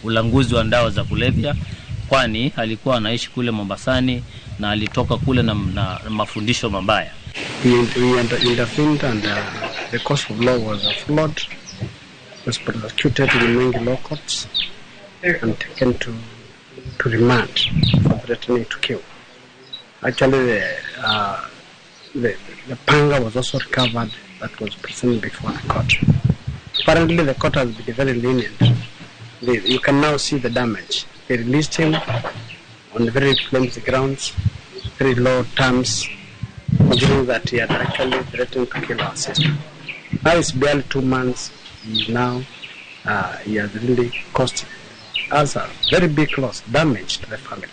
ulanguzi wa dawa za kulevya, kwani alikuwa anaishi kule Mombasani na alitoka kule na mafundisho mabaya. We intervened and the course of law was followed, was prosecuted in Mwingi law courts and taken to remand for threatening to kill. Actually, the panga was also recovered that was presented before the court. Apparently, the court has been very lenient. You can now see the damage. They released him on very flimsy grounds, very low terms, considering that he had actually threatened to kill our sister. Now it's barely 2 months. He has really caused us a very big loss, damage to the family.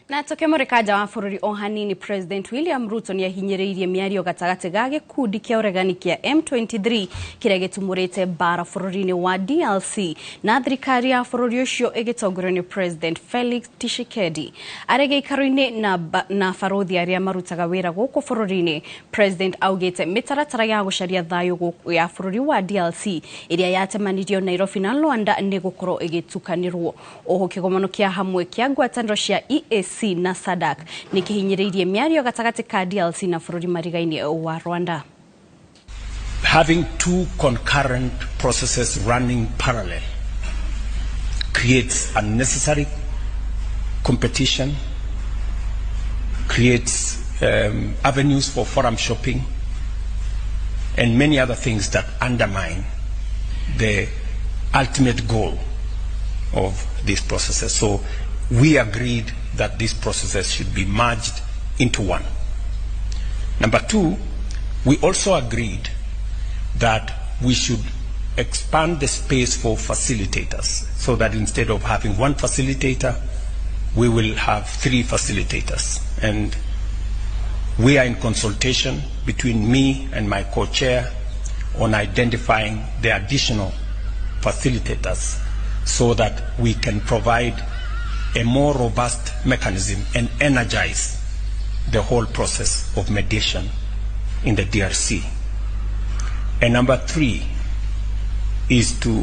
Na tukimurika nja wa bururi o hanini, President William Ruto ni ahinyiriirie miario gatagati ga gikundi kia uregani kia M23 kiria gitumurite mbara bururi-ini wa DRC na thirikari ya bururi ucio igitongorio ni President Felix Tshisekedi. Arĩ gĩikaro-inĩ na barothi arĩa marutaga wĩra gũkũ bũrũri-inĩ, President augĩte mĩtaratara ya gũcaria thayũ ya bũrũri wa DRC ĩrĩa yatemanirio Nairobi na Luanda nĩ gũkorwo ĩgĩtukanĩrwo. Oho kĩgomano kĩa hamwe kĩa ngwatanĩro cia EAC na SADC nĩ kĩhinyĩrĩirie mĩario gatagatĩ ka DRC na bũrũri marigaini wa Rwanda. Having two concurrent processes running parallel creates unnecessary competition, creates avenues for forum shopping, and many other things that undermine the ultimate goal of these processes. So we agreed that these processes should be merged into one. Number two, we also agreed that we should expand the space for facilitators so that instead of having one facilitator, we will have three facilitators. And we are in consultation between me and my co-chair on identifying the additional facilitators so that we can provide a more robust mechanism and energize the whole process of mediation in the DRC. And number three is to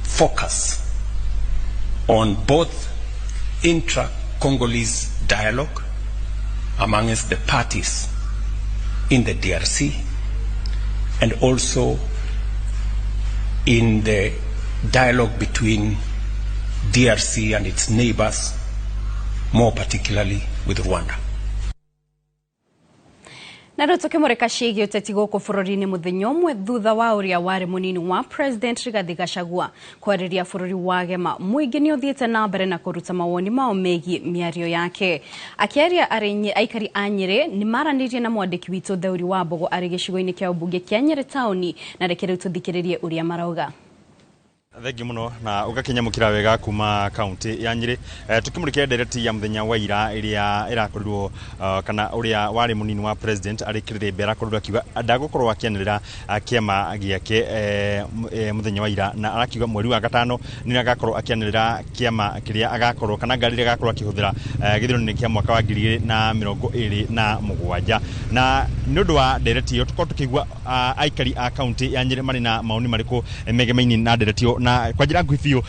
focus on both intra-Congolese dialogue amongst the parties in the DRC and also in the dialogue between DRC and its neighbors, more particularly with Rwanda. Na rĩu tũkĩmũrĩka ciĩgiĩ ũteti gũkũ bũrũri-inĩ, mũthenya ũmwe thutha wa ũrĩa warĩ mũnini wa President Rigathi Gachagua kwarĩria bũrũri wa gema, mũingĩ nĩ ũthiĩte na mbere na kũruta mawoni mao megiĩ mĩario yake. Akĩaria arĩ aikari a Nyĩrĩ nĩ maranĩirie na mwandĩki witũ Theuri wa Mbogo arĩ gĩcigo-inĩ kĩa ũmbunge kĩa Nyĩrĩ taũni, na reke rĩu tũthikĩrĩrie ũrĩa marauga. Thengiũ mũno na ũgakĩnyamũkĩra wega kuma kaunti ya Nyĩrĩ. Tukĩmũrĩkĩra ndereti ya mũthenya wa ira ĩrĩa ĩrakorirwo kana ũrĩa warĩ mũnini wa president arĩ Kĩrĩrĩmbe arakorirwo akiuga ndagũkorwo akĩanĩrĩra kĩama gĩake mũthenya wa ira, na arakiuga mweri wa gatano nĩ agakorwo akĩanĩrĩra kĩama kĩrĩa agakorwo kana ngari ĩrĩa agakorwo akĩhũthĩra gĩthurano-inĩ kĩa mwaka wa 2027. Na nĩ ũndũ wa ndereti ĩyo, tũkorwo tũkĩigua aikari a kaunti ya Nyĩrĩ marĩ na maoni marĩkũ megemaini na ndereti ĩyo. Na kwa njĩra nguhĩ biũ,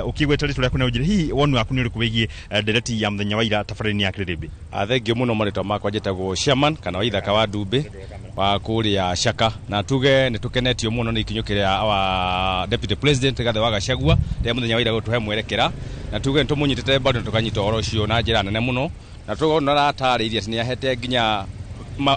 ũkĩgweta rĩtwa rĩaku na ũnjĩre hihi woni waku nĩ ũrĩkũ wĩgiĩ ndereti ya mũthenya wa ira tabarĩra-inĩ ya Kĩrĩrĩmbĩ. Thengio mũno. Marĩtwa makwa njĩtagwo Chairman kana Waithaka wa Ndumbĩ wa kũrĩa Shaka, na tuge nĩ tũkenetio mũno nĩ ikinyũkĩrĩa our Deputy President Rigathĩ wa Gachagua rĩa mũthenya wa ira gũtũhe mwerekera, na tuge nĩ tũmũnyitĩte mbaru na tũkanyita ũhoro ũcio na njĩra nene mũno, na tũkona aratarĩirie atĩ nĩ ahete nginya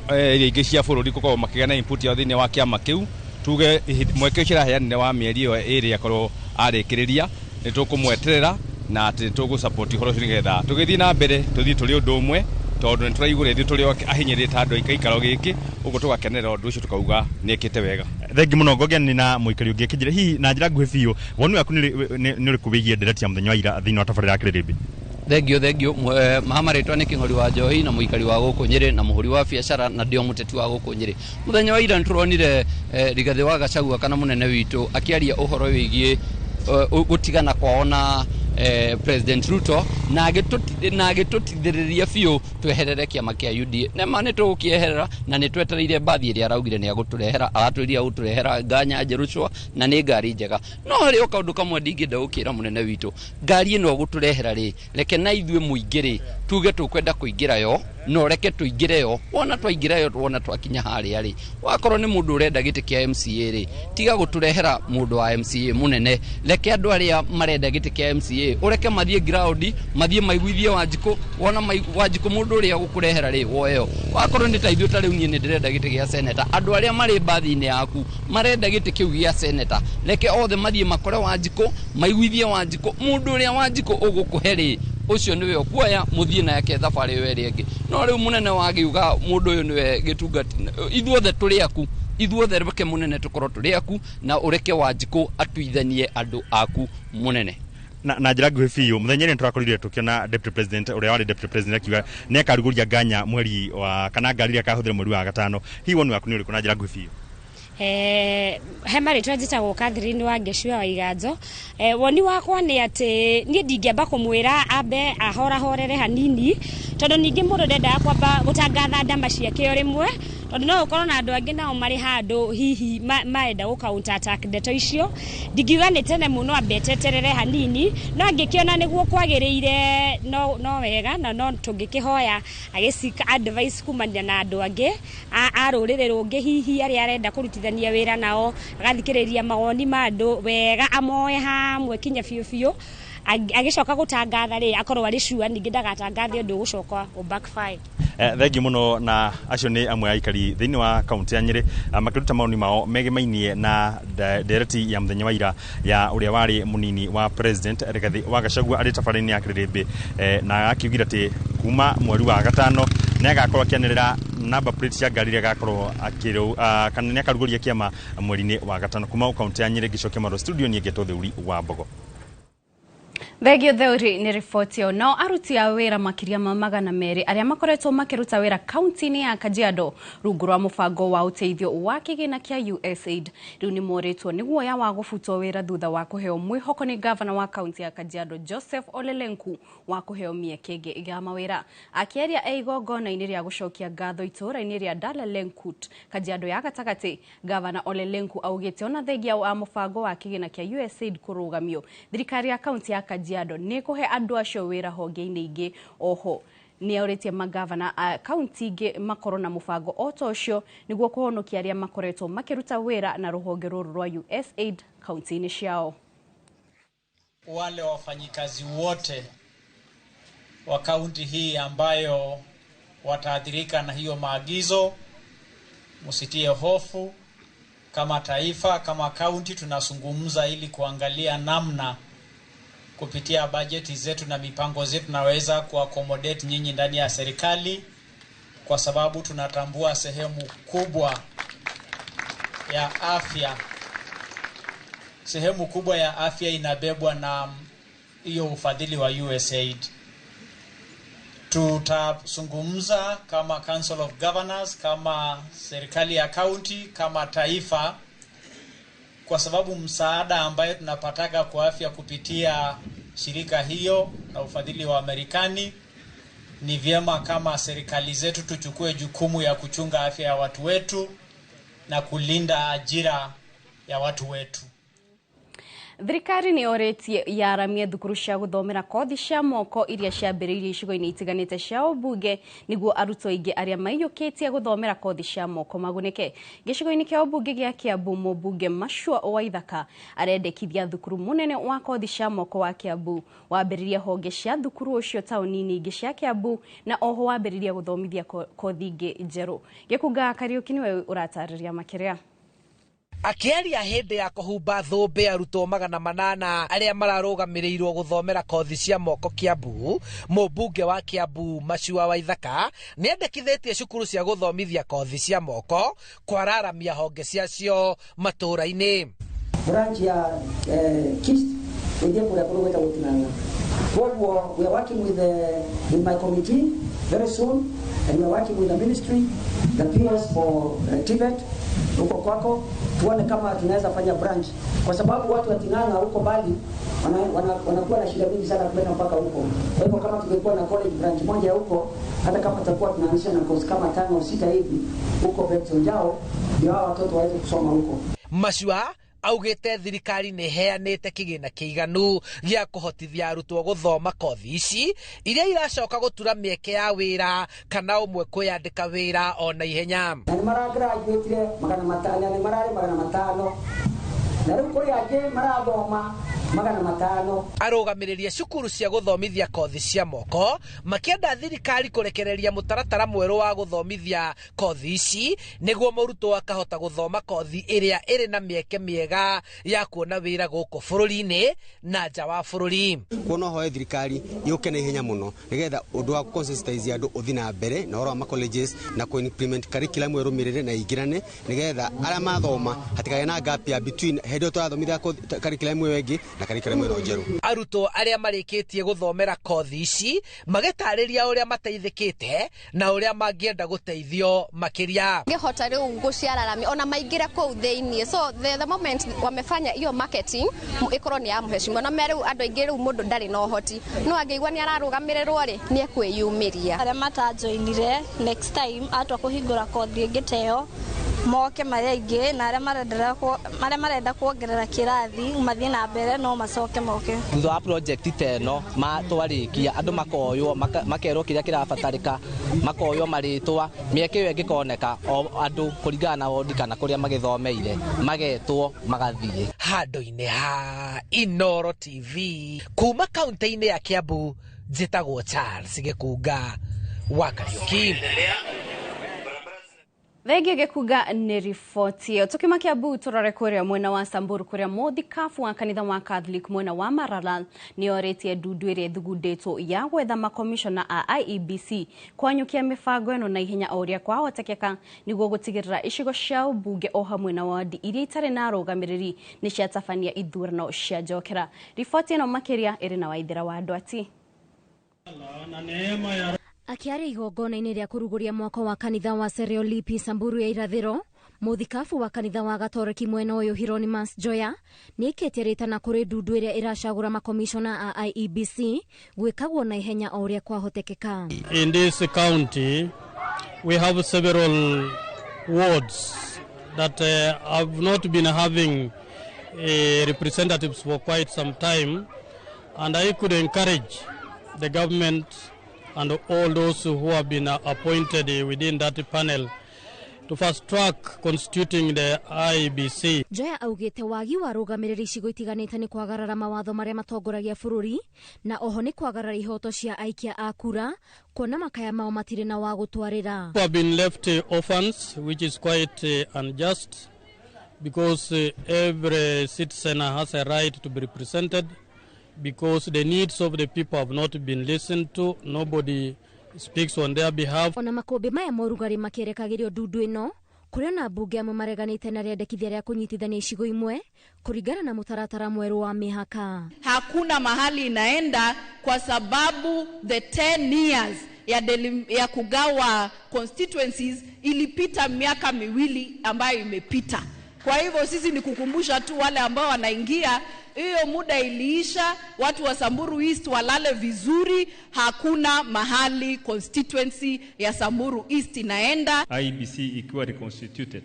area ingĩ cia bũrũri gũkorwo makĩgĩa na input yao thĩinĩ wa kĩama kĩu. Tuge mweke ũcio araheanire wa mĩeri ĩyo ĩrĩ akorwo arĩkĩrĩria, nĩ tũkũmweterera na atĩ nĩ tũgũ-support ũhoro ũcio nĩgetha tũgĩthiĩ na mbere tũthiĩ tũrĩ ũndũ ũmwe, tondũ nĩ tũraigua ithuĩ tũrĩ ahinyĩrĩrie ta andũ a gĩikaro gĩkĩ ũguo, tũgakenerera ũndũ ũcio, tũkauga nĩ ekĩte wega. Thengi mũno. Ngogeni na mũikari ũngĩ akĩnjĩra hihi na njĩra nguhĩ biũ woni waku nĩ ũrĩkũ wĩgiĩ ndereti ya mũthenya wa ira thĩinĩ wa tabarĩra ya Kĩrĩrĩmbĩ. Thengio, thengio. Mahama rĩtwa nĩ Kĩng'ori wa Njohi na mũikari wa gũkũ Nyĩrĩ na mũhũri wa biacara na ndĩo mũteti wa gũkũ Nyĩrĩ. Mũthenya wa ira nĩtũronire Rigathĩ wa Gachagua kana mũnene witũ akĩaria ũhoro wĩgiĩ gũtigana kwao na President Ruto. na agĩtũtithĩrĩria biũ tweherere kĩama kĩa UDA. Nĩ ma nĩ tũgũkĩeherera na nĩ twetereire mbathi ĩrĩa araugire nĩ agũtũrehera, aratwĩrire agũtũrehera nganya njerũ na nĩ ngari njega. No harĩ o kaũndũ kamwe ndingĩenda gũkĩra mũnene witũ, ngari ĩno ũgũtũrehera rĩ, reke na ithuĩ mũingĩ rĩ tuge tũkwenda kũingĩra yo, no reke tũingĩre yo. Wona twaingĩra yo, wona twakinya harĩa rĩ, wakorwo nĩ mũndũ ũrenda gĩtĩ kĩa MCA rĩ, tiga gũtũrehera mũndũ wa MCA mũnene, reke andũ arĩa marenda gĩtĩ kĩa MCA ũreke mathiĩ ground, mathiĩ maiguithie Wanjikũ. Wona Wanjikũ mũndũ ũrĩa gũkũrehera rĩ, woeo. Wakorwo nĩ ta ithuĩ ta rĩu niĩ nĩ ndĩrenda gĩtĩ gĩa seneta, andũ arĩa marĩ mbathi-inĩ yaku marenda gĩtĩ kĩu gĩa seneta, reke othe mathiĩ makore Wanjikũ, maiguithie Wanjikũ. Mũndũ ũrĩa Wanjikũ ũgũkũhe rĩ, ũcio nĩwe ũkuoya mũthiĩ nake thabarĩ ĩyo ĩrĩa ĩngĩ. No rĩu mũnene wagiuga mũndũ ũyũ nĩwe gĩtungati, ithuothe tũrĩ aku, ithuothe reke mũnene tũkorwo tũrĩ aku, na ũreke Wanjikũ atuithanie andũ aku mũnene. Na njĩra nguhĩ biũ, mũthenya nĩ tũrakorire tũkĩona deputy president ũrĩa warĩ deputy president akiuga nĩ akarugũria nganya mweri wa kana ngari ĩrĩa akahũthĩra mweri wa gatano. Hihi woni waku nĩ ũrĩkũ na njĩra nguhĩ biũ? He marĩtwa njĩtagwo Catherine wa Ngecua wa Iganjo. Woni wakwa nĩ atĩ niĩ ndingĩamba kũmwĩra ambe ahorahorere hanini, tondũ ningĩ mũndũ ndendaga kwamba gũtangatha ndama ciake o rĩmwe, tondũ no ũkorwo na andũ angĩ nao marĩ handũ hihi marenda gũ counter attack ndeto icio. Ndingiuga nĩ tene mũno, ambe eteterere hanini, no angĩkĩona nĩguo kwagĩrĩire no wega, na no tũngĩkĩhoya agĩcika advice kumania na andũ angĩ a rũrĩrĩ rũngĩ hihi arĩa arenda kũrutithania wĩra nao, agathikĩrĩria mawoni ma andũ wega, amoe hamwe kinya biũ biũ, agĩcoka gũtangatha rĩ, akorwo arĩ sure ningĩ ndagatangathe ũndũ ũgũcoka ũ backfire. Thengiũ mũno. Na acio nĩ amwe a aikari thĩinĩ wa kaunti ya Nyĩrĩ makĩruta maoni mao megemainie na ndereti ya mũthenya wa ira ya ũrĩa warĩ mũnini wa president Rigathi wa Gachagua arĩ tabarĩra-inĩ ya Kĩrĩrĩmbĩ, na akiugire atĩ kuma mweri wa gatano nĩ agakorwo akĩanĩrĩra number plate cia ngari iria agakorwo akĩrũ kana nĩ akarugũria kĩama mweri-inĩ wa gatano. Kuma kaunti ya Nyĩrĩ ngĩcokia marũa studio, niĩ ngetwo Theuri wa Mbogo. Thengio Theuri nĩ riboti ĩyo. Nao aruti a wĩra makĩria ma 200 arĩa makoretwo makĩruta wĩra kaunti-inĩ ya Kajiado rungu rwa mũbango wa ũteithio wa kĩgĩna kĩa USAID rĩu nĩ morĩtwo nĩ guoya wa gũbutwo wĩra thutha wa kũheo mwĩhoko nĩ gavana wa kaunti ya Kajiado Joseph Ole Lenku wa kũheo mĩeke ĩngĩ ya mawĩra. Akĩaria e igongona-inĩ rĩa gũcokia ngatho itũũra-inĩ rĩa Dala Lenkut, Kajiado ya gatagatĩ, gavana Ole Lenku augĩte ona thengia wa mũbango wa kĩgĩna kĩa USAID kũrũgamio, thirikari ya kaunti ya Kajiado nĩ kũhe andũ acio wĩra honge-inĩ ingĩ. Oho nĩ aũrĩtie magavana a kaunti ingĩ makorwo na mũbango o ta ũcio nĩguo kũhonokia arĩa makoretwo makĩruta wĩra na rũhonge rũrũ rwa USAID kaunti-inĩ ciao. Wale wafanyikazi wote wa kaunti hii ambayo wataathirika na hiyo maagizo, msitie hofu. Kama taifa, kama kaunti, tunazungumza ili kuangalia namna kupitia bajeti zetu na mipango zetu naweza kuaccommodate nyinyi ndani ya serikali, kwa sababu tunatambua sehemu kubwa ya afya, sehemu kubwa ya afya inabebwa na hiyo ufadhili wa USAID. Tutazungumza kama Council of Governors, kama serikali ya county, kama taifa, kwa sababu msaada ambayo tunapataga kwa afya kupitia shirika hiyo na ufadhili wa Marekani, ni vyema kama serikali zetu tuchukue jukumu ya kuchunga afya ya watu wetu na kulinda ajira ya watu wetu. Thirikari nĩ yorĩtie yaramie thukuru cia gũthomera kothi cia moko iria ciambĩrĩirio icigo-inĩ itiganĩte cia ũmbunge nĩguo arutwo aingĩ arĩa maiyũkĩtie gũthomera kothi cia moko magunĩke. Gĩcigo-inĩ kĩa ũmbunge gĩa Kiambu, mũmbunge Machua Waithaka arendekithia thukuru mũnene wa kothi cia moko wa Kiambu wambĩrĩrie honge cia thukuru ũcio taũni-inĩ ingĩ cia Kiambu na oho wambĩrĩrie gũthomithia kothi ingĩ njerũ. Gĩkũnga Kariũki nĩwe ũratarĩria makĩria. Akĩaria hĩndĩ ya kũhumba thũmbĩ arutwo 800 arĩa mararũgamĩrĩirwo gũthomera kothi cia moko Kiambu, mũmbunge wa Kiambu Machua Waithaka nĩendekithĩtie cukuru cia gũthomithia kothi cia moko kwararamia honge ciacio matũũra-inĩ. Branch ya KIST ĩthiĩ kũrĩa kũrĩa gwĩtagwo Ting'ang'a. Koguo we are working with my committee very soon, and we are working with the ministry, the PS for TVET huko kwako, tuone kama tunaweza fanya branch, kwa sababu watu wa Ting'ang'a huko mbali Wanakuwa na shida mingi sana kwenda mpaka huko. Kwa hivyo kama tungekuwa na college branch moja huko, hata kama tutakuwa tunaanzisha na course kama 5 au 6 hivi huko Betso Njau, ndio hao watoto waweze kusoma huko. Machua augite thirikari nĩ ĩheanĩte kĩgĩna kĩiganu gĩa kũhotithia arutwo gũthoma kothi ici iria iracoka gũtura mĩeke ya wĩra kana ũmwe kwĩyandĩka wĩra o na ihenya. Na nĩ maragraduatire 500, na nĩ mararĩ 500, na rĩu kũrĩ angĩ marathoma 500. Arũgamĩrĩria cukuru cia gũthomithia kothi cia moko makĩenda thirikari kũrekereria mũtaratara mwerũ wa gũthomithia kothi ici nĩguo mũrutwo akahota gũthoma kothi ĩrĩa ĩrĩ na mĩeke mĩega ya kuona wĩra gũkũ bũrũri-inĩ na nja wa bũrũri. Kuona hoe thirikari yũke na ihenya mũno nĩgetha ũndũ wa consensitize andũ ũthiĩ na mbere na ũhoro wa ma colleges na kũ implement curriculum ĩrũmĩrĩre na ĩingĩrane nĩgetha arĩa mathoma hatikagĩe na gap ya between hĩndĩ ĩyo tũrathomithia curriculum ĩyo ĩngĩ na curriculum ĩno njerũ. Arutwo arĩa marĩkĩtie gũthomera kothi ici magĩtarĩria ũrĩa mateithĩkĩte na ũrĩa mangĩenda gũteithio makĩria. Ngĩhota rĩu gũciararami ona maingĩre kũu thĩiniĩ, so the moment wamefanya hiyo marketing ĩkorwo nĩ ya mheshimiwa na me rĩu andũ aingĩ rĩu mũndũ ndarĩ na ũhoti no angĩigua nĩ ararũgamĩrĩrwo rĩ nĩ ekwĩyumĩria. Arĩa matajoinire next time atua kũhingũra kothi ĩngĩ ta ĩyo moke marĩ aingĩ na arĩa marenda kuongerera kĩrathi mathiĩ na mbere no macoke moke. Thutha wa project ta ĩno twarĩkia andũ makoywo makerwo kĩrĩa kĩrabatarĩka makoywo marĩtwa mĩeke ĩyo ĩngĩkoneka o andũ kũringana na wondi kana kũrĩa magĩthomeire magetwo magathiĩ. Handũ-inĩ ha Inooro TV kuma kaunti-inĩ ya Kiambu njĩtagwo Charles Gĩkunga wa Kariuki. Thengiũ Gĩkunga nĩ riboti ĩyo. Tukiuma Kiambu tũrore kũrĩa mwena wa Samburu kũrĩa mũthikabu wa kanitha wa Catholic mwena wa Maralal nĩ orĩtie ndundu ĩrĩa ĩthugundĩtwo ya gwetha makomishona a IEBC kwanyũkia mĩbango ĩno na ihenya o ũrĩa kwahotekeka nĩguo gũtigĩrĩra icigo cia ũmbunge o hamwe na wandi iria itarĩ na arũgamĩrĩri nĩ ciatabania ithurano cia njokera. Riboti ĩno makĩria ĩrĩ na Waithĩra wa Ndwati. Akiaria igongona-inĩ rĩa kũrugũria mwako wa kanitha wa Seriolipi Samburu ya irathĩro, mũthikabu wa kanitha wa Gatoreki mwena ũyũ Hieronymus Njoya nĩaikĩtie rĩtana kũrĩ ndundu ĩrĩa ĩracagũra makomishona a IEBC gwĩkagwo na ihenya o ũrĩa kwahotekeka. In this county we have several wards that have not been having representatives for quite some time, and I could encourage the government and all those who have been appointed within that panel to fast track constituting the IEBC. Njoya augite wagi wa rũgamĩrĩri icigo itiganĩte nĩ kwagarara mawatho marĩa matongoragia bũrũri na oho nĩ kwagarara ihoto cia aikia a kura kuona makaya mao matirĩ na wa gũtwarĩra. Who have been left orphans, which is quite unjust because every citizen has a right to be represented, because the needs of the people have not been listened to. Nobody speaks on their behalf. Ona makũmbĩ maya morugarĩ makĩrekagĩrio ndundu ĩno kũrĩ ona mbunge amwe mareganĩte na rĩendekithia rĩa kũnyitithania icigo imwe kũringana na mũtaratara mwerũ wa mĩhaka. Hakuna mahali inaenda kwa sababu the 10 years ya kugawa constituencies ilipita miaka miwili ambayo imepita. Kwa hivyo sisi ni kukumbusha tu wale ambao wanaingia, hiyo muda iliisha, watu wa Samburu East walale vizuri, hakuna mahali constituency ya Samburu East inaenda. IEBC ikiwa reconstituted,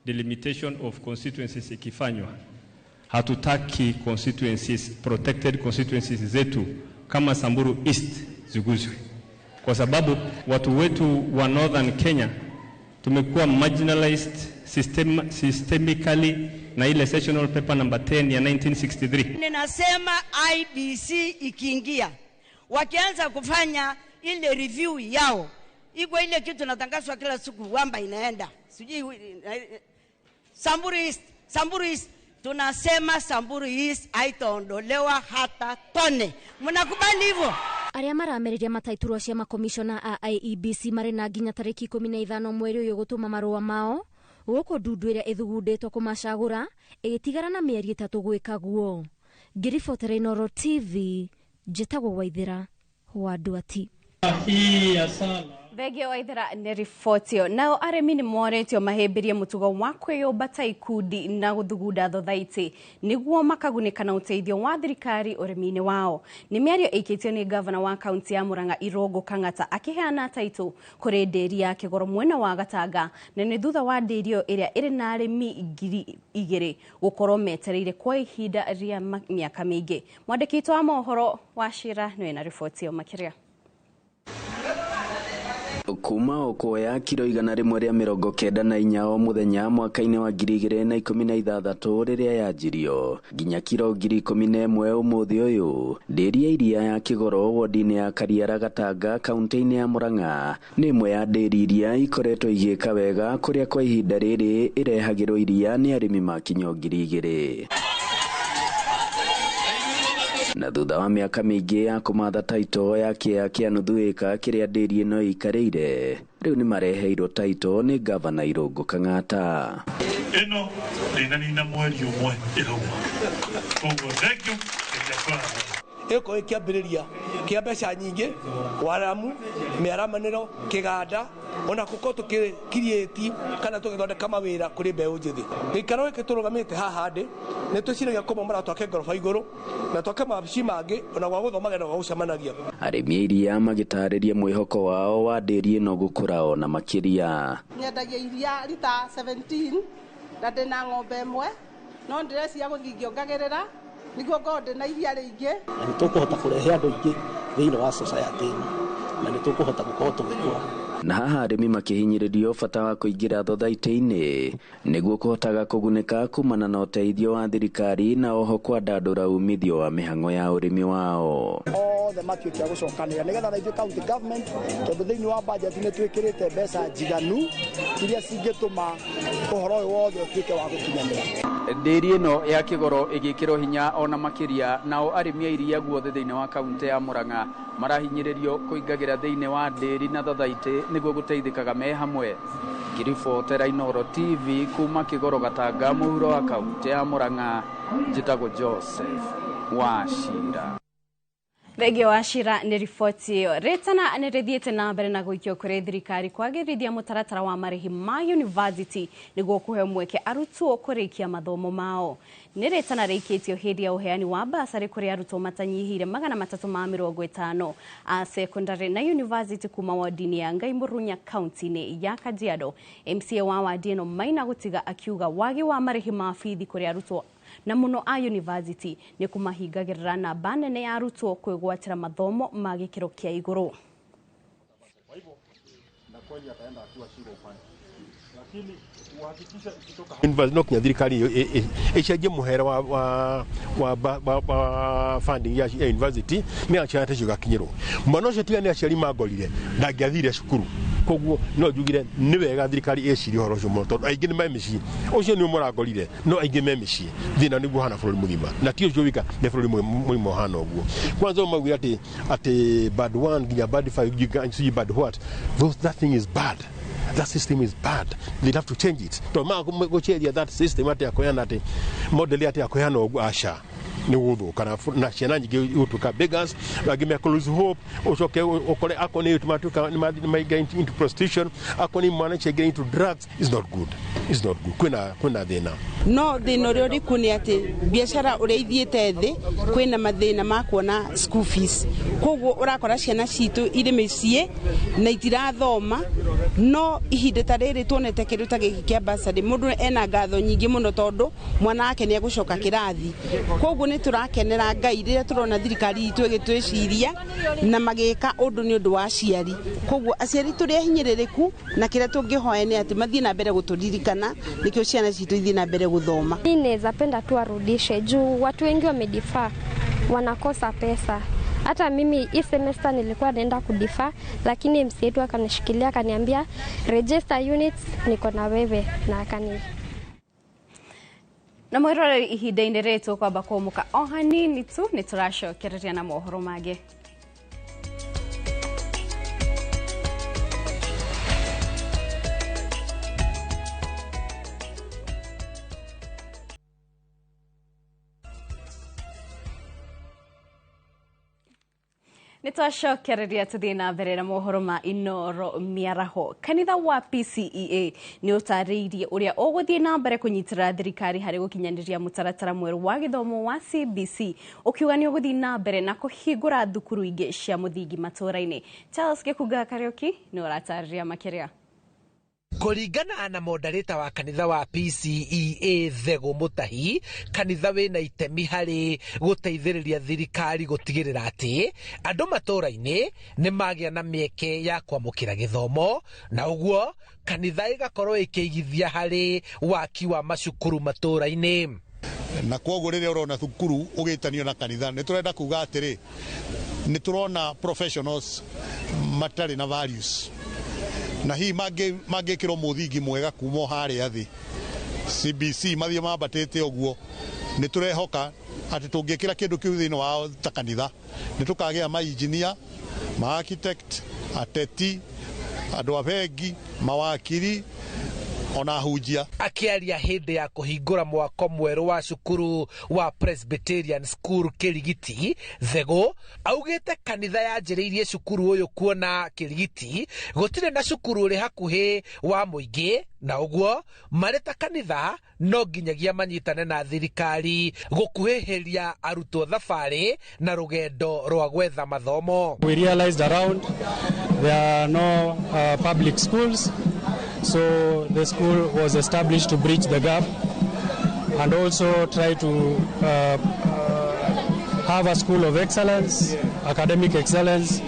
delimitation of constituencies ikifanywa, hatutaki constituencies, protected constituencies zetu kama Samburu East ziguzwe, kwa sababu watu wetu wa Northern Kenya tumekuwa marginalized systemically na ile sessional paper number 10 ya 1963. Ninasema IEBC ikiingia, wakianza kufanya ile review yao, iko ile kitu natangazwa kila siku kwamba inaenda sijui Samburu East, Samburu East, tunasema Samburu East haitaondolewa hata tone. Mnakubali hivyo? Arĩa maramereria mataiturwa cia makomishona a IEBC marĩ na nginya tarĩki 15 mweri ũyũ gũtũma marũa mao gũkũ ndundu ĩrĩa ĩthugundĩtwo kũmacagũra ĩgĩtigara na mĩeri 3 gwĩka guo. Ngĩribotera Inooro TV, njĩtagwo Waithĩra wa Nduati. Thengio Waithera nĩ riboti ĩyo. Nao arĩmi nĩ moretio mahĩmbĩrie mũtugo wa kwĩyũmba ta ikundi na gũthugunda thothaitĩ nĩguo makagunĩka na ũteithio wa thirikari ũrĩmi-inĩ wao. Nĩ mĩario ĩikĩtio nĩ gavana wa kaunti ya Murang'a Irũngũ Kang'ata akĩheana taitũ kũrĩ ndĩri ya Kĩgoro mwena wa Gatanga, na nĩ thutha wa ndĩri ĩyo ĩrĩa ĩrĩ na arĩmi 2,000 gũkorwo metereire kwa ihinda rĩa mĩaka mĩingĩ. Mwandĩki witũ wa mohoro wa Cira nĩwe na riboti ĩyo makĩria. Kuma okuoya kiro 194 o muthenya mwaka-inĩ wa 2016 rĩrĩa yanjirio nginya kiro 11,000 ũmũthĩ ũyũ, ndĩri ya iria ya Kĩgoro wodi-inĩ ya Kariara Gatanga kaunti-inĩ ya Murang'a nĩ ĩmwe ya ndĩri iria ikoretwo igĩka wega kũrĩa kwa ihinda rĩrĩ ĩrehagĩrwo iria nĩ arĩmi makinya 2,000. Na thutha wa mĩaka mĩingĩ ya kũmatha taito ya kĩea kĩa nuthu ĩka kĩrĩa ndĩri ĩno ĩikarĩire, rĩu nĩ mareheirwo taito nĩ gavana Irũngũ Kang'ata. Ĩno ndĩnanina mweri ũmwe ĩrauma, koguo thank you. Ĩgũkorwo ĩkĩambĩrĩria kĩa mbeca nyingĩ, waramu, mĩaramanĩro, kĩganda, ona gũkorwo tũkĩkiriĩti kana tũgĩthondeka mawĩra kũrĩ mbeũ njĩthĩ. Gĩikaro gĩkĩ tũrũgamĩte haha ndĩ nĩ twĩciragia kũmomora twake ngoroba igũrũ na twake mawabici mangĩ ona gwa gũthomagĩra na gwa gũcemanagia. Arĩmi a iria magĩtarĩria mwĩhoko wao wa ndĩri ĩno gũkũra ona makĩria. Nyendagia iria rita 17 na ndĩna ng'ombe ĩmwe, no ndĩreciria gũthiĩ ngĩongagĩrĩra nĩguo ngorwo ndĩna iria rĩingĩ. Na nĩ tũkũhota kũrehe andũ aingĩ thĩinĩ wa society ĩno, na nĩ tũkũhota gũkorwo tũgĩkũra. Na haha arĩmi makĩhinyĩrĩrio bata wa kũingĩra thothaitĩ-inĩ nĩguo kũhotaga kũgunĩka kumana na ũteithio wa thirikari na oho kwandandũra umithio wa mĩhang'o ya ũrĩmi wao. Othe matuĩke a gũcokanĩrĩra nĩgetha na ithuĩ county government, tondũ thĩinĩ wa budget nĩ twĩkĩrĩte mbeca njiganu iria cingĩtũma ũhoro ũyũ wothe ũtuĩke wa gũkinyanĩra. Ndĩri ĩno ya Kĩgoro ĩgĩkĩrwo hinya ona makĩria, nao arĩmi a iria guothe thĩinĩ wa kaunti ya Murang'a marahinyĩrĩrio kũingagĩra thĩinĩ wa ndĩri na thathaitĩ nĩguo gũteithĩkaga me hamwe. Ngĩribotera Inooro TV kuma Kĩgoro Gatanga mũhuro wa kaunti ya Murang'a, njĩtagwo Joseph Wachira. Thengio Wachira nĩ riboti ĩyo. Rĩtana nĩ rĩthiĩte na mbere na gũikio kũrĩ thirikari kwagĩrithia mũtaratara wa marĩhi ma university nĩguo kũhe mweke arutwo kũrĩkia mathomo mao. Nĩ rĩtana rĩikĩtio hĩndĩ ya ũheani wa basarĩ kũrĩ arutwo matanyihĩire 350 a secondary na university kuma wodi-inĩ ya Ngai Mũrunya kaunti-inĩ ya Kajiado. MCA wa wadi ĩno Maina Gũtiga akiuga wagi wa marĩhi ma bithi kũrĩ arutwo na mũno a university nĩ kũmahingagĩrĩra namba nene ya arutwo kwĩgwatĩra mathomo ma gĩkĩro kĩa igũrũ. No kinya thirikari ĩcenjie mũhera wa funding ya university nĩ ciana ta icio igakinyĩrwo. Mwana ũcio tiga nĩ aciari mangorire ndangĩathire cukuru, koguo no njugire nĩ wega thirikari ĩcirie ũhoro ũcio mũno, tondũ aingĩ nĩ me mĩciĩ, ũcio nĩ mũrangorire, no aingĩ me mĩciĩ. Thĩna nĩguo ũhana bũrũri mũgima, na ti ũcio wika, nĩ bũrũri mũgima ũhana ũguo. Kwanza maugire atĩ band 1 nginya band 5 sijui band what, that thing is bad. That system is bad. They'd have to change it. To ma gũcenjia that system atĩ akũheana atĩ model atĩ akũheana ũguo aca nĩ gũthũka, na ciana nyingĩ igũtuĩka beggars, angĩ me lose hope, ũcoke ũkore akorwo nĩ matuĩka nĩ maingĩra into prostitution, akorwo nĩ mwana ũcio aingĩra into drugs. It's not good. It's not good. Kwĩna thĩna. No thĩna ũrĩa ũrĩkuo nĩ atĩ biacara ũrĩa ithiĩte thĩ kwĩna mathĩna ma kuona school fees, koguo ũrakora ciana citũ irĩ mĩciĩ na itirathoma. No ihinda ta rĩrĩ tuonete kĩndũ ta gĩkĩ kĩa bursary, mũndũ ena ngatho nyingĩ mũno tondũ mwana wake nĩ egũcoka kĩrathi. Koguo nĩ tũrakenera Ngai rĩrĩa tũrona thirikari itũ ĩgĩtwĩciria na magĩka ũndũ nĩ ũndũ wa aciari. Koguo aciari tũrĩ ahinyĩrĩrĩku, na kĩrĩa tũngĩhoya nĩ atĩ mathiĩ na mbere gũtũririkana nĩkĩo ciana citũ ithiĩ na mbere gũthoma. Mimi naweza penda tu arudishe juu watu wengi wamedefer, wanakosa pesa. Hata mimi hii semester nilikuwa naenda kudefer, lakini MC wetu akanishikilia akaniambia register units niko na wewe, na akani na mwiroreri ihinda-inĩ rĩrĩ tũkwamba kũmũka o hanini tu nĩ tũracokereria na mohoro mangĩ. Nĩ twacokereria tũthiĩ na mbere na mohoro ma Inoro mĩaraho. Kanitha wa PCEA nĩ ũtarĩirie ũrĩa ũgũthiĩ na mbere kũnyitĩrĩra thirikari harĩ gũkinyanĩria mũtaratara mwerũ wa gĩthomo wa CBC, ũkiuga nĩ ũgũthiĩ na mbere na kũhingũra thukuru ingĩ cia mũthingi matũũra-inĩ. Charles Gĩkunga Kariũki nĩ ũratarĩria makĩria. Kũringana na mondarĩta wa kanitha wa PCEA Thegũ Mũtahi, kanitha wĩna itemi harĩ gũteithĩrĩria thirikari gũtigĩrĩra atĩ andũ matũũra-inĩ nĩ magĩa na mĩeke ya kwamũkĩra gĩthomo, na ũguo kanitha ĩgakorwo ĩkĩigithia harĩ waki wa macukuru matũũra-inĩ. Na kwoguo rĩrĩa ũrona thukuru ũgĩtanio na kanitha, nĩ tũrenda kuga atĩrĩ, nĩ tũrona professionals matarĩ na values, na hihi mangĩkĩrwo mũthingi mwega kuma o harĩa thĩ CBC mathiĩ mambatĩte ũguo, nĩ tũrehoka atĩ tũngĩkĩra kĩndũ kĩu thĩinĩ wao ta kanitha, nĩ tũkagĩa ma engineer, ma architect, ateti, andũ a bengi, mawakiri ona hunjia. Akĩaria hĩndĩ ya kũhingũra mwako mwerũ wa cukuru wa Presbyterian School Kĩrigiti, Thegũ augĩte kanitha yanjĩrĩirie cukuru ũyũ kuona Kĩrigiti gũtirĩ na cukuru ũrĩ hakuhĩ wa mũingĩ, na ũguo marĩ ta kanitha no nginyagia manyitane na thirikari gũkuhĩhĩria arutwo thabarĩ na rũgendo rwa gwetha mathomo. We realized around there are no public schools, so the school was established to bridge the gap and also try to have a school of excellence, academic excellence,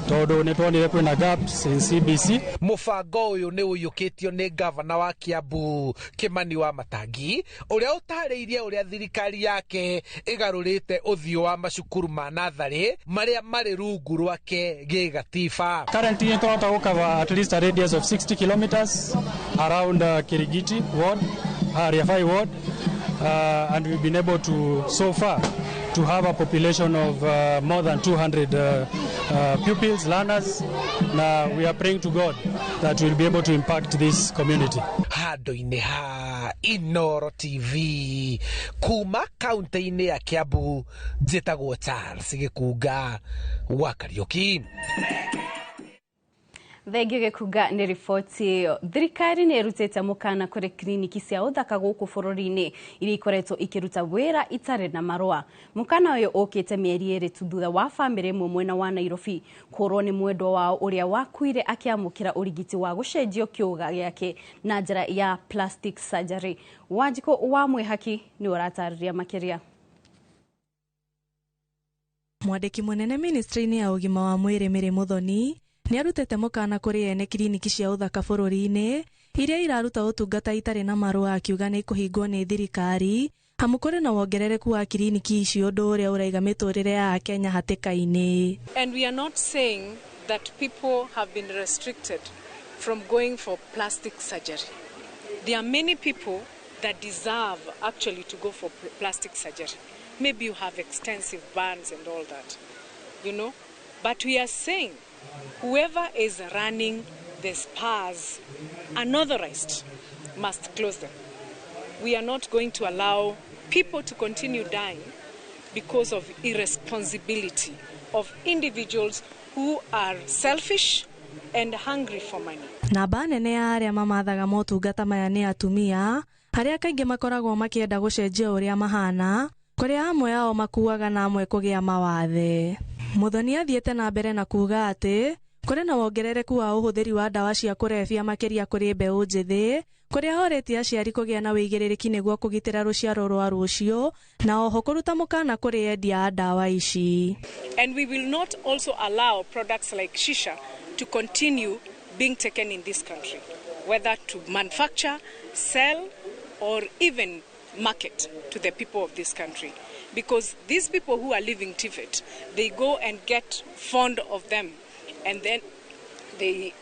tondũ nĩ tuonire kwĩna gaps in CBC. Mũbango ũyũ nĩ ũiyũkĩtio nĩ gavana wa Kiambu Kimani wa Matangi, ũrĩa ũtarĩirie ũrĩa thirikari yake ĩgarũrĩte ũthiũ wa macukuru ma natharĩ marĩa marĩ rungu rwake gĩgatiba. Currently nĩ tũrahota gũcover at least a radius of 60 kilometers around Kirigiti ward, Area 5 ward, and we've been able to so far to have a population of more than 200 pupils, learners. Now we are praying to God that we'll be able to impact this community. Handũ-inĩ ha Inoro TV kuma kaunti-inĩ ya Kiambu, njĩtagwo Charles Gĩkunga wa Kariũki. Thengio Gĩkunga nĩ riboti ĩyo. Thirikari nĩ ĩrutĩte mũkana kũrĩ kiriniki cia ũthaka gũkũ bũrũri-inĩ iria ikoretwo ikĩruta wĩra itarĩ na marũa. Mũkana ũyũ ũkĩte mĩeri 2 tu thutha wa bamĩrĩ ĩmwe mwena wa Nairobi kũrwo nĩ mwendwa wao ũrĩa wakuire akĩamũkĩra ũrigiti wa gũcenjio kĩũga gĩake na njĩra ya plastic surgery. Wanjikũ wa Mwĩhaki nĩ ũratarĩria makĩria. Mwandĩki mũnene ministry-inĩ ya ũgima wa mwĩrĩ Mary Muthoni nĩ arutĩte mũkana kũrĩ ene kiriniki cia ũthaka bũrũri-inĩ iria iraruta ũtungata itarĩ na marũa, akiuga nĩ ikũhingwo nĩ thirikari amu kũrĩ na wongerereku wa kiriniki ici, ũndũ ũrĩa ũraiga mĩtũrĩre ya Akenya hatĩka-inĩ. And we are not saying that people have been restricted from going for plastic surgery. There are many people that deserve actually to go for plastic surgery. Maybe you have extensive burns and all that, you know. But we are saying whoever is running the spas unauthorized must close them. We are not going to allow people to continue dying because of irresponsibility of individuals who are selfish and hungry for money. Namba nene ya arĩa mamathaga motungata maya nĩ atumia arĩa kaingĩ makoragwo makĩenda gũcenjia ũrĩa mahana, kũrĩa amwe ao makuaga na amwe kũgĩa mawathe. Muthoni athiĩte na mbere na kuuga atĩ kũrĩ na wongerereku wa ũhũthĩri wa ndawa cia kũrebia makĩria kũrĩ mbeũ njĩthĩ, kũrĩa horetie aciari kũgĩa na wĩigĩrĩrĩki nĩguo kũgitĩra rũciaro rwa rũciũ, na oho kũruta mũkana kũrĩ endia a ndawa ici. And we will not also allow products like shisha to continue being taken in this country, whether to manufacture, sell, or even market to the people of this country. Because these people who are leaving TVET, they go and get fond of them, and then they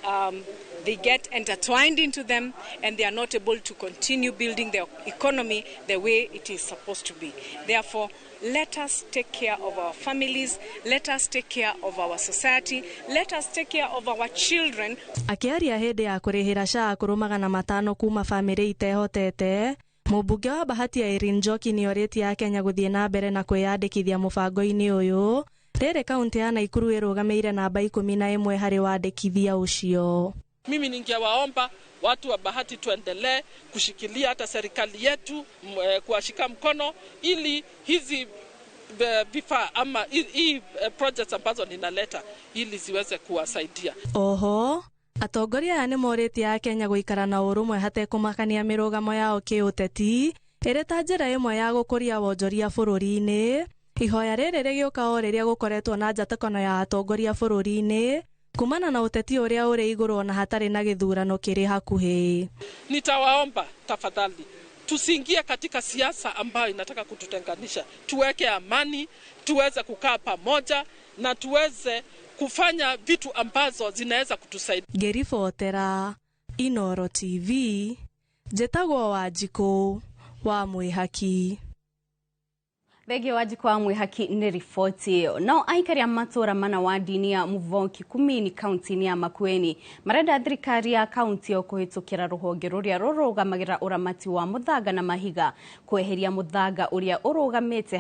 get intertwined into them, and they are not able to continue building their economy the way it is supposed to be. Therefore, let us take care of our families, let us take care of our society, let us take care of our children. Akĩaria hĩndĩ ya kũrĩhĩra SHA akũrũ 500 kuma bamĩrĩ itehotete, mũmbunge wa Bahati Irene Njoki nĩorĩtie Akenya gũthiĩ na mbere na kwĩyandĩkithia mũbango-inĩ ũyũ Rĩrĩ kaunti ya Naikuru ĩrũgamĩire namba 11 harĩ wandĩkithia ũcio. Mimi ningewaomba watu wa Bahati tuendelee kushikilia hata serikali yetu, kuwashika mkono ili hizi vifaa ama hii projects ambazo ninaleta ili ziweze kuwasaidia. Oho, atongoria aya nĩmorĩtie Akenya gũikara na ũrũmwe hatekũmakania mĩrũgamo yao kĩũteti ĩrĩ ta njĩra ĩmwe ya gũkũria wonjoria bũrũri-inĩ. Ihoya rĩrĩ rĩgĩũka o rĩrĩa gũkoretwo na njatĩkano ya atongoria bũrũri-inĩ kumana na ũteti ũrĩa ũrĩ igũrũ ona hatarĩ na gĩthurano kĩrĩ hakuhĩ. Nitawaomba tafadhali tusiingie katika siasa ambayo inataka kututenganisha. Tuweke amani, tuweze kukaa pamoja na tuweze kufanya vitu ambazo zinaweza kutusaidia. Ngĩribotera Inoro TV, njĩtagwo Wanjikũ wa Mwĩhaki. Thengio Wanjikũ wa Mwĩhaki nĩ riboti ĩyo. Nao aikari a matũra mana wa ndini ya Muvoki Kumini kaunti-inĩ ya Makueni marenda thirikari ya kaunti ĩyo kũhĩtũkĩra rũhonge rũrĩa rũrũgamagĩrĩra ũramati wa mũthanga na mahiga kweheria mũthanga ũrĩa ũrũgamĩte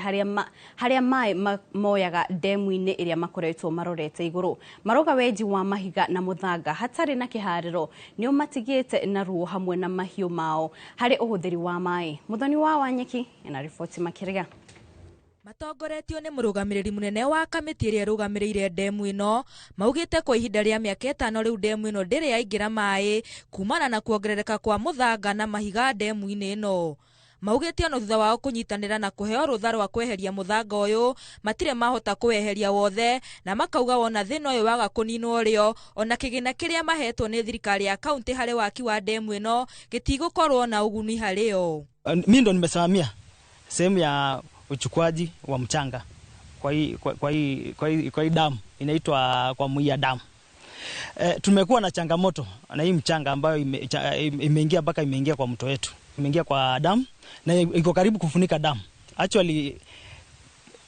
harĩa maĩ moyaga ndemu-inĩ ĩrĩa makoretwo marorete igũrũ. Marauga wenji wa mahiga na mũthanga hatarĩ na kĩharĩro nĩ ũmatigĩte na ruo hamwe na mahiũ mao harĩ ũhũthĩri wa maĩ. Mũthoni wa Wanyeki ena riboti makĩria. Matongoretio nĩ mũrũgamĩrĩri mũnene wa kamĩtĩ ĩrĩa ĩrũgamĩrĩire ndemu ĩno maugĩte kwa ihinda rĩa mĩaka 5 rĩu ndemu ĩno ndĩrĩ yaingĩra maĩ kumana na kuongerereka kwa mũthanga na mahiga ndemu-inĩ ĩno. Maugĩte ona thutha wao kũnyitanĩra na kũheo rũtha rwa kweheria mũthanga ũyũ matirĩ mahota kũweheria wothe, na makauga wona thĩna ũyũ waga kũninwo rĩo ona kĩgĩna kĩrĩa mahetwo nĩ thirikari ya kaunti harĩ waki wa ndemu ĩno gĩtigũkorwo na ũguni harĩo. Mimi ndo nimesimamia sehemu ya uchukuaji wa mchanga kwa hii damu inaitwa kwa Muia damu. Tumekuwa na changamoto na hii mchanga ambayo imeingia mpaka imeingia kwa mto wetu, imeingia kwa damu na iko karibu kufunika damu. Actually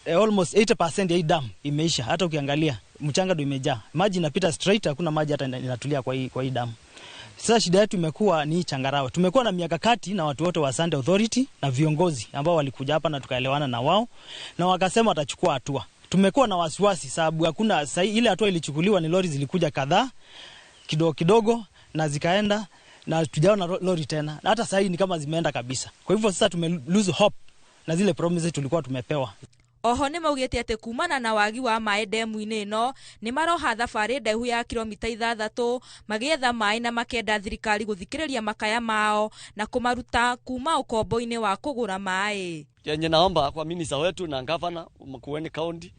almost 80% ya hii damu imeisha. Hata ukiangalia mchanga ndio imejaa. Maji inapita straight, hakuna maji hata inatulia kwa hii damu. Sasa shida yetu imekuwa ni changarawe. Tumekuwa na mikakati na watu wote wa Sand Authority na viongozi ambao walikuja hapa na tukaelewana na wao na wakasema watachukua hatua. Tumekuwa na wasiwasi sababu hakuna ile hatua ilichukuliwa, ni lori zilikuja kadhaa kidogo kidogo na zikaenda na tujaona lori tena. Na hata sasa ni kama zimeenda kabisa. Kwa hivyo sasa tume lose hope na zile promises tulikuwa tumepewa. Oho nĩ maugĩte atĩ kumana na wagi wa maĩ ndemu-inĩ ĩno nĩ maroha thabarĩ ndaihu ya kilomita 6 magĩetha maĩ na makenda thirikari gũthikĩrĩria makaya mao na kũmaruta kuma ũkombo-inĩ wa kũgũra maĩ. Yenye naomba kwa minister wetu na governor Makueni County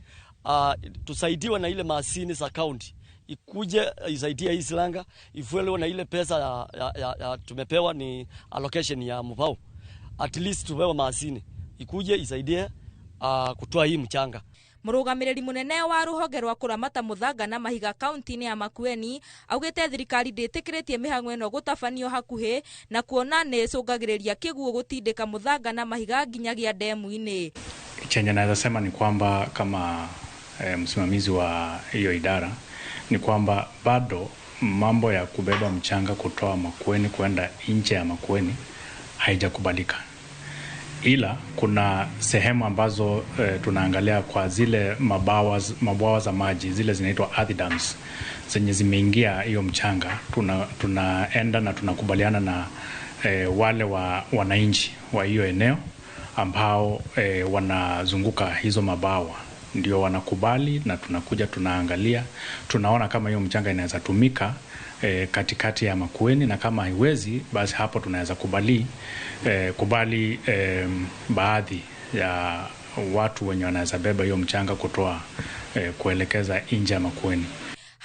tusaidiwe na ile masini za county ikuje isaidie hii Silanga ifuelewe na ile pesa ya tumepewa ni allocation ya Mupau, at least tupewe masini ikuje isaidie kutoa hii mchanga. Mũrũgamĩrĩri mũnene wa rũhonge rwa kũramata mũthanga na mahiga kaunti-inĩ ya Makueni augĩte thirikari ndĩtĩkĩrĩtie mĩhang'o ĩno gũtabanio hakuhĩ na kuona nĩ ĩcũngagĩrĩria kĩguũ gũtindĩka mũthanga na mahiga nginyagia ndemu-inĩ. Chenye naweza sema ni kwamba kama msimamizi wa hiyo idara ni kwamba bado mambo ya kubeba mchanga kutoa Makueni kwenda nje ya Makueni haijakubalika. Ila kuna sehemu ambazo tunaangalia kwa zile mabwawa za maji zile zinaitwa earth dams zenye zimeingia hiyo mchanga, tunaenda na tunakubaliana na wale wa wananchi wa hiyo eneo ambao wanazunguka hizo mabawa, ndio wanakubali, na tunakuja tunaangalia, tunaona kama hiyo mchanga inaweza tumika katikati ya Makueni, na kama haiwezi basi hapo tunaweza kubali baadhi ya watu wenye wanaweza beba hiyo mchanga kutoa kuelekeza nje ya Makueni.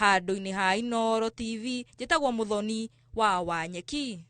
Handũ-inĩ ha Inooro TV njĩtagwo Mũthoni wa Wanyeki.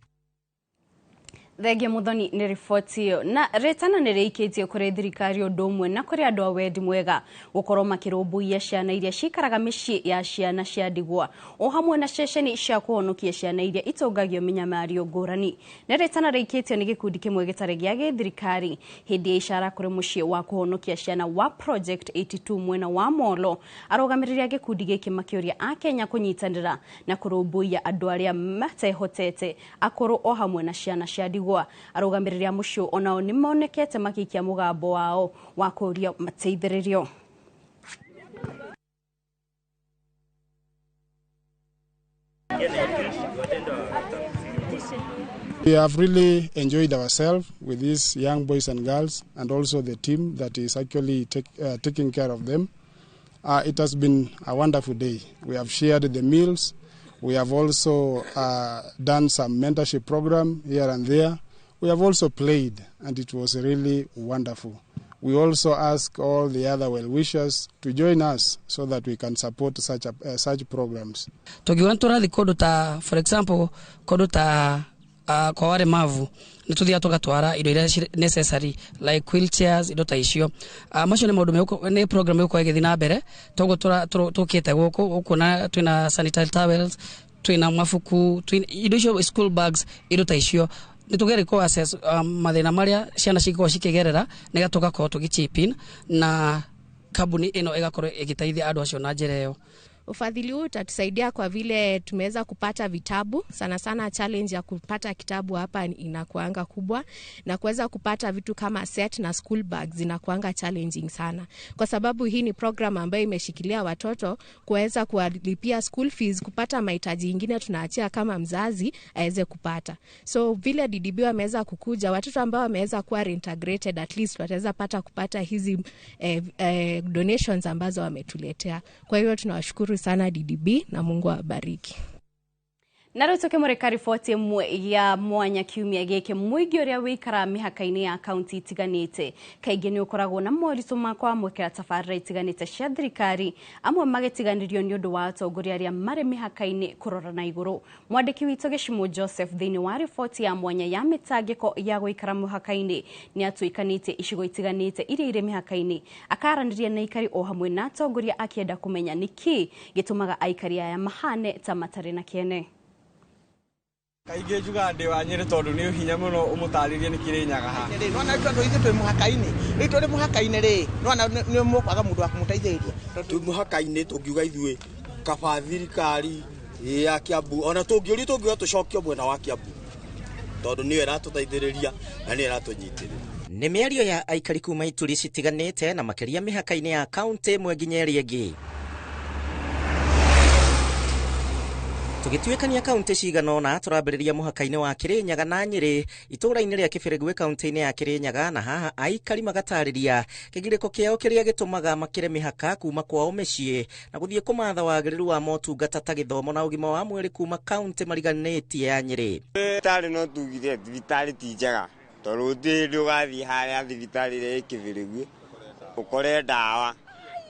Thengia Muthoni nĩ riboti ĩyo. Na rĩtana nĩ rĩikĩtio kũrĩ thirikari ũndũ ũmwe na kũrĩ andũ a wendi mwega gũkorwo makĩrũmbũiya ciana iria cikaraga mĩciĩ ya ciana cia ndigwa o hamwe na ceceni cia kũhonokia ciana iria itũngagio mĩnyamario ngũrani. Nĩ rĩtana rĩikĩtio nĩ gĩkundi kĩmwe gĩtarĩ gĩa gĩthirikari hĩndĩ ya icara kũrĩ mũciĩ wa kũhonokia ciana wa Project 82 mwena wa Molo. Arũgamĩrĩri a gĩkundi gĩkĩ makĩũria Akenya kũnyitanĩra na kũrũmbũiya andũ arĩa matehotete akũrũ o hamwe na ciana cia ndigwa. Arũgamĩrĩri a mũciĩ onao nĩ monekete makĩikia mũgambo wao wa kũũria mateithĩrĩrio. We have really enjoyed ourselves with these young boys and girls, and also the team that is actually taking care of them. It has been a wonderful day. We have shared the meals. We have also done some mentorship program here and there. We have also played, and it was really wonderful. We also ask all the other well-wishers to join us so that we can support such programs. Tukiona turathi kundu ta, for example, kundu ta kwa waremavu nĩ tũthiaga tũgatwara indo iria necessary like wheelchairs, indo ta icio. Macio nĩ maũndũ nĩ program ĩgũkorwo ĩgĩthiĩ na mbere. Toguo tũkĩte gũkũ ũkuona twĩna sanitary towels, twĩna mabuku, twĩna indo icio, school bags, indo ta icio. Nĩ tũgerie kũ assess mathĩna marĩa ciana cingĩkorwo cikĩgerera nĩgetha tũgakorwo tũgĩ chip in na kambuni ĩno ĩgakorwo ĩgĩteithia andũ acio na njĩra ĩyo. Ufadhili huu utatusaidia kwa vile tumeweza kupata vitabu. Sana sana challenge ya kupata kitabu hapa inakuanga kubwa, na kuweza kupata vitu kama set na school bags inakuanga challenging sana, kwa sababu hii ni program ambayo imeshikilia watoto kuweza kuwalipia school fees. Kupata mahitaji ingine tunaachia kama mzazi aweze kupata. So vile DDB wameweza kukuja, watoto ambao wameweza kuwa reintegrated at least wataweza kupata hizi donations ambazo wametuletea. Kwa hiyo tunawashukuru sana DDB na Mungu awabariki. Na rĩu tũkĩmũrĩka riboti ĩmwe ya mwanya kiumia gĩkĩ, mũingĩ ũrĩa wĩikaraga mĩhaka-inĩ ya kaunti itiganĩte kaingĩ nĩ ũkoragwo na moritũ ma kwamũkĩra tabarĩra itiganĩte cia thirikari, amwe magĩtiganĩrio nĩ ũndũ wa atongoria arĩa marĩ mĩhaka-inĩ kũrora na igũrũ. Mwandĩki witũ Gĩcimũ Joseph thĩinĩ wa riboti ya mwanya ya mĩtangĩko ya gũikara mũhaka-inĩ nĩ atuĩkanĩtie icigo itiganĩte iria irĩ mĩhaka-inĩ, akaranĩria na aikari o hamwe na atongoria akĩenda kũmenya nĩkĩ gĩtũmaga aikari aya mahane ta matarĩ na kĩene. Kaingĩ njugaga ndĩ wa Nyĩrĩ tondũ nĩ hinya mũno ũmũtarĩrie nĩ Kĩrĩnyaga haha. Nĩwona tondũ ithuĩ twĩ mũhaka-inĩ, rĩu tũrĩ mũhaka-inĩ rĩ, nĩwona nĩ mũkwaga mũndũ wa kũmũteithĩrĩria. Twĩ mũhaka-inĩ tũngiuga ithuĩ kaba thirikari ya Kiambu, ona tũngĩũrio tũngiuga tũcokio mwena wa Kiambu tondũ nĩyo ĩratũteithĩrĩria na nĩyo ĩratũnyitĩrĩra. Nĩ mĩario ya aikari kuma ituri citiganĩte na makĩria mĩhaka-inĩ ya kaunti ĩmwe nginya ĩrĩa ĩngĩ. Tũgĩtuĩkania kaunti cigana ũna, tũrambĩrĩria mũhaka-inĩ wa Kĩrĩnyaga na Nyĩrĩ itũũra-inĩ rĩa Kĩbĩrĩgwe kaunti-inĩ ya Kĩrĩnyaga, na haha aikari magatarĩria kĩgirĩko kĩao kĩrĩa gĩtũmaga makĩre mĩhaka kuma kwao mĩciĩ na gũthiĩ kũmatha wagĩrĩru wa motungata ta gĩthomo na ũgima wa mwĩrĩ kuma kaunti mariganĩtie ya Nyĩrĩ. Thibitarĩ no tugire thibitarĩ ti njega tondũ gũtirĩ hĩndĩ ũgathiĩ harĩa thibitarĩ ĩrĩa ĩ Kĩbĩrĩgwe ũkore ndawa,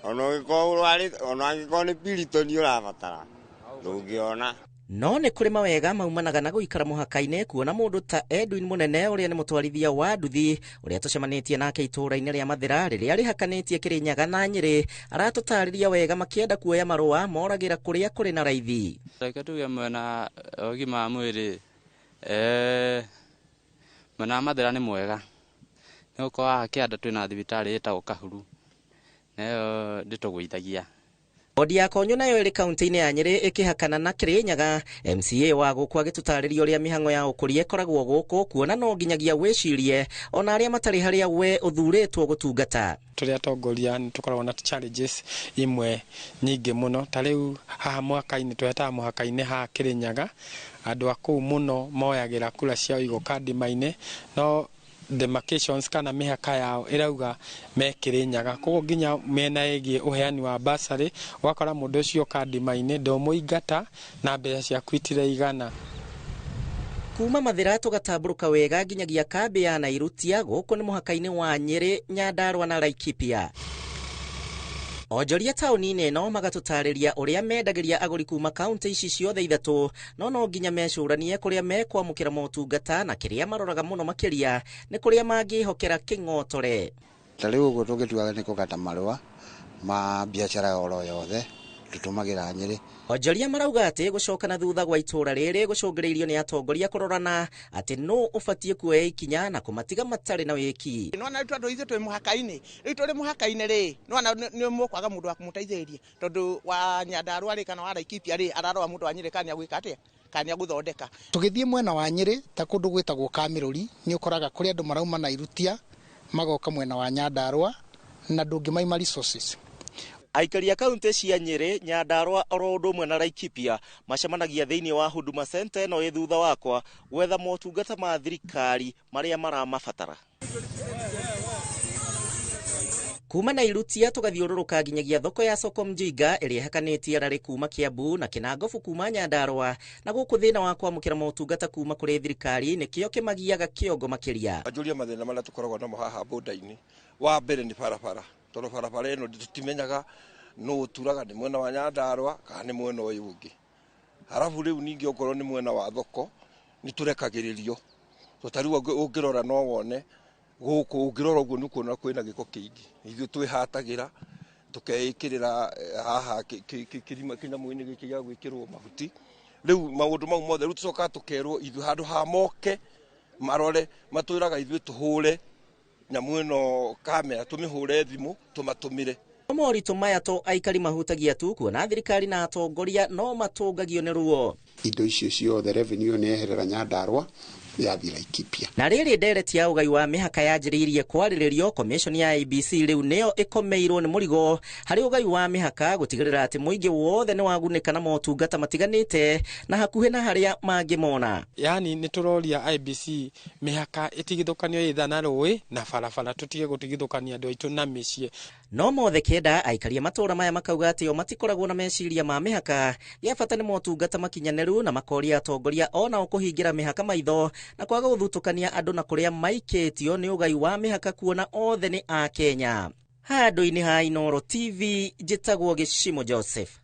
ona ũngĩkorwo ũrwarĩte, ona angĩkorwo nĩ Piriton ũrabatara ndũngĩona. No nĩ kũrĩ mawega maumanaga na gũikara mũhaka-inĩ, kuona mũndũ ta Edwin Mũnene ũrĩa nĩ mũtwarithia wa nduthi ũrĩa tũcemanĩtie nake itũũra-inĩ rĩa Mathĩra rĩrĩa rĩhakanĩtie Kĩrĩnyaga na Nyĩrĩ, aratũtarĩria wega makĩenda kuoya marũa moragĩra kũrĩa kũrĩ na raithi. Reke tuge mwena ũgima wa mwĩrĩ, mwena wa Mathĩra nĩ mwega nĩ gũkorwo haha kĩanda twĩna thibitarĩ ĩtagwo Kahuru, nayo ndĩtũgũithagia. Wodi ya Konyo nayo ĩrĩ kaunti-inĩ ya Nyĩrĩ ĩkĩhakana na Kĩrĩnyaga. MCA wa gũkũ agĩtũtarĩria ũrĩa mĩhang'o ya ũkũria ĩkoragwo gũkũ, kuona no nginyagia wĩcirie ona arĩa matarĩ harĩa we ũthurĩtwo gũtungata. Tũrĩ atongoria nĩ tũkoragwo na challenges imwe nyingĩ mũno, ta rĩu haha mũhaka-inĩ twetaga mũhaka-inĩ haha Kĩrĩnyaga, andũ a kũu mũno moyagĩra kura ciao igoka ndima-inĩ, no demarcations kana mĩhaka yao ĩrauga me Kĩrĩnyaga, koguo nginya mĩena ĩgiĩ ũheani wa bursary ũgakora mũndũ ũcio oka ndima-inĩ ndũmũingata na mbeca ciaku itiraigana. Kuma Mathĩra tũgatambũrũka wega nginyagia kambĩ ya Nairutia, gũkũ nĩ mũhaka-inĩ wa Nyĩrĩ, Nyandarua na Laikipia. Onjoria taũni-inĩ ĩno magatũtarĩria ũrĩa mendagĩria agũri kuma kaunti ici ciothe ithatũ, no nginya mecũranie kũrĩa mekwamũkĩra motungata na kĩrĩa maroraga mũno makĩria nĩ kũrĩa mangĩhokera kĩng'otore. Ta rĩu ũguo tũngĩtuaga nĩ kũgata marũa ma biacara oro yothe tũtũmagĩra Nyĩrĩ. Onjoria marauga atĩ gũcoka na thutha gwa itũũra rĩrĩ gũcũngĩrĩirio nĩ atongoria kũrorana atĩ nũ ũbatiĩ kuoya ikinya na kũmatiga matarĩ na wĩki. Nĩwona tondũ ithuĩ twĩ mũhaka-inĩ, rĩu tũrĩ mũhaka-inĩ rĩ, nĩwona nĩ mũkwaga mũndũ wa kũmũteithĩrĩria tondũ wa Nyandarua rĩ kana wa Laikipia rĩ ararora mũndũ wa Nyĩrĩ kana nĩagwĩka atĩa, kana nĩagũthondeka. Tũgĩthiĩ mwena wa Nyĩrĩ ta kũndũ gwĩtagwo Kamĩrũri nĩ ũkoraga kũrĩ andũ marauma na Irutia magoka mwena wa Nyandarua na ndũngĩmaima resources. Aikari a kaunti cia Nyeri, Nyandarua oro ũndũ ũmwe na Laikipia macemanagia thĩinĩ wa Huduma Center ĩno ĩ thutha wakwa gwetha motungata ma thirikari marĩa maramabatara. Kuma na Irutia tũgathiũrũrũka nginyagia thoko ya Soko Mjinga ĩrĩa ĩhakanĩtie Rarĩ kuma Kiambu na Kinangofu kuma Nyandarua, na gũkũ thĩna wa kwamũkĩra motungata kuma kũrĩ thirikari nĩkĩo kĩmagiaga kĩongo makĩria. Anjũria mathĩna marĩa tũkoragwo namo haha boda-inĩ, wa mbere nĩ barabara, tondũ barabara ĩno tũtimenyaga nũ ũturaga, nĩ mwena wa Nyandarua kana nĩ mwena ũyũ ũngĩ. Harabu rĩu ningĩ okorwo nĩ mwena wa thoko nĩ tũrekagĩrĩrio, to ta rĩu ũngĩrora no wone gũkũ, ũngĩrora ũguo nĩ ũkuona kwĩna gĩko kĩingĩ. Ithuĩ twĩhatagĩra tũkeĩkĩrĩra haha kĩrima kĩnyamũ-inĩ gĩkĩ gĩa gwĩkĩrwo mahuti. Rĩu maũndũ mau mothe rĩu tũcokaga tũkerwo ithuĩ handũ ha moke marore, matwĩraga ithuĩ tũhũre nyamũ ĩno kamera, tũmĩhũre thimũ tũmatũmĩre. Moritũ maya to aikari mahutagia tu, kuona thirikari na atongoria no matũngagio nĩ ruo. Indo icio ciothe revenue nĩ yeherera Nyandarua yathi Laikipia. Na rĩrĩ ndereti ya ũgai wa mĩhaka yanjĩrĩirie kwarĩrĩrio, commission ya IEBC rĩu nĩyo ĩkomeirwo nĩ mũrigo harĩ ũgai wa mĩhaka gũtigĩrĩra atĩ mũingĩ wothe nĩ wagunĩka na motungata matiganĩte na hakuhĩ na harĩa mangĩmona. Yani nĩ tũroria IEBC mĩhaka ĩtigithũkanio ĩtha na rũĩ na barabara, tũtige gũtigithũkania andũ aitũ na mĩciĩ. No mothe kenda aikari a matũũra maya makauga atĩ o matikoragwo na meciria ma mĩhaka, gĩa bata nĩ motungata makinyanĩru, na makoria atongoria onao kũhingĩra mĩhaka maitho na kwaga gũthutũkania andũ na kũrĩa maikĩtio nĩ ũgai wa mĩhaka, kuona othe nĩ a Kenya. Handũ-inĩ ha Inooro TV, njĩtagwo Gĩcimo Joseph.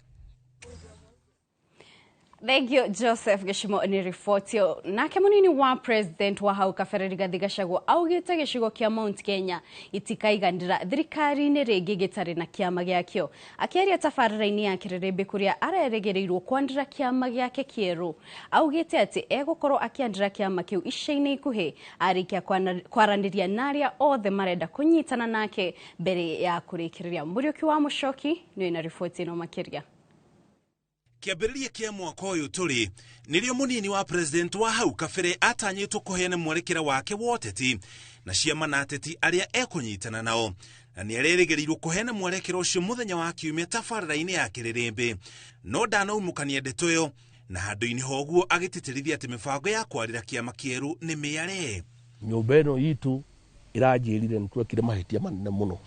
Thank you Joseph Gĩcimo nĩ riboti ĩyo. Nake mũnini wa president wa hau kabere Rigathi Gachagua augĩte gĩcigo kĩa Mount Kenya itikaiganĩra thirikari-inĩ rĩngĩ gĩtarĩ na kĩama gĩakĩo. Akĩaria tabarĩra-inĩ ya Kĩrĩrĩmbĩ kũrĩa arerĩgĩrĩirwo kwandĩra kĩama gĩake kĩerũ, augĩte atĩ egũkorwo akĩandĩra kĩama kĩu ica-inĩ ikuhĩ arĩkia kwaranĩria na arĩa othe marenda kũnyitana nake mbere ya kũrĩkĩrĩria. Mũriũki wa Mũcoki nĩ na riboti ĩno makĩria. Kĩambĩrĩria kĩa mwaka ũyũ tũrĩ nĩrĩo mũnini wa president wa hau kabere atanyĩtwo kũheana mwerekera wake wa ũteti na ciama na ateti arĩa ekũnyitana nao, na nĩ arerĩgĩrĩirwo kũheana mwerekera ũcio mũthenya wa kiumia tabarĩra-inĩ ya Kĩrĩrĩmbĩ. No ndanaumũkania ndeto ĩyo, na handũ-inĩ ha ũguo agĩtĩtĩrithia atĩ mĩbango ya kwarĩra kĩama kĩerũ nĩ mĩare. Nyũmba ĩno itũ ĩranjĩrire nĩ twekire mahĩtia manene mũno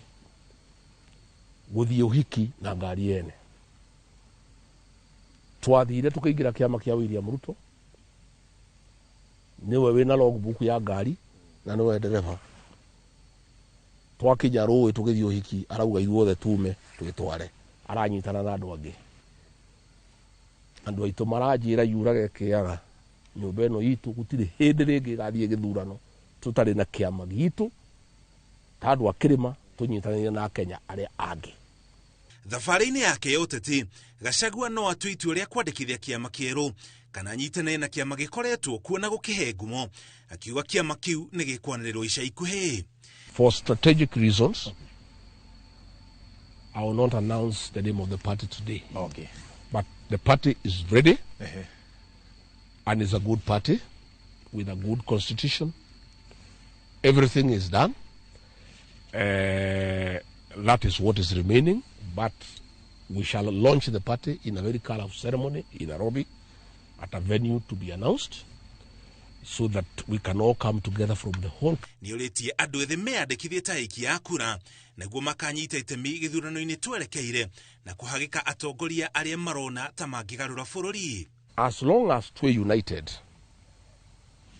gũthiĩ ũhiki na ngari ene. Twathire tukaingira kĩama kĩa William Ruto, niwe wĩna logbook ya ngari na niwe ndereba. Twakinya rũĩ tũgĩthiĩ ũhiki, arauga ithuothe tume twĩtware, aranyitana na andũ angĩ. Andũ aitũ maranjĩra yurage kĩaga, nyũmba ĩno itũ gũtirĩ hĩndĩ rĩngĩ ĩgathiĩ gĩthurano tũtarĩ na kĩama gitũ ta andũ a kĩrĩma tũnyitanĩire na Kenya arĩa angĩ. Thabarĩ-inĩ yake ya ũteti, Gachagua no atue itua rĩa kwandĩkithia kĩama kĩerũ kana anyitane na kĩama gĩkoretwo kuo na gũkĩhe ngumo, akiuga kĩama kĩu nĩ gĩkwanĩrĩrwo ica ikuhĩ. For strategic reasons, I will not announce the name of the party today. Okay. But the party is ready and is a good party with a good constitution. Everything is done. That is what is remaining, but we shall launch the party in a very colorful ceremony in Nairobi at a venue to be announced so that we can all come together from the whole. Nĩũrĩtie andũ ethĩ meyandĩkithie ta aikia a kura nĩguo makanyita itemi gĩthurano-inĩ twerekeire na kũhagĩka atongoria arĩa marona ta mangĩgarũra bũrũri. As long as twĩ united,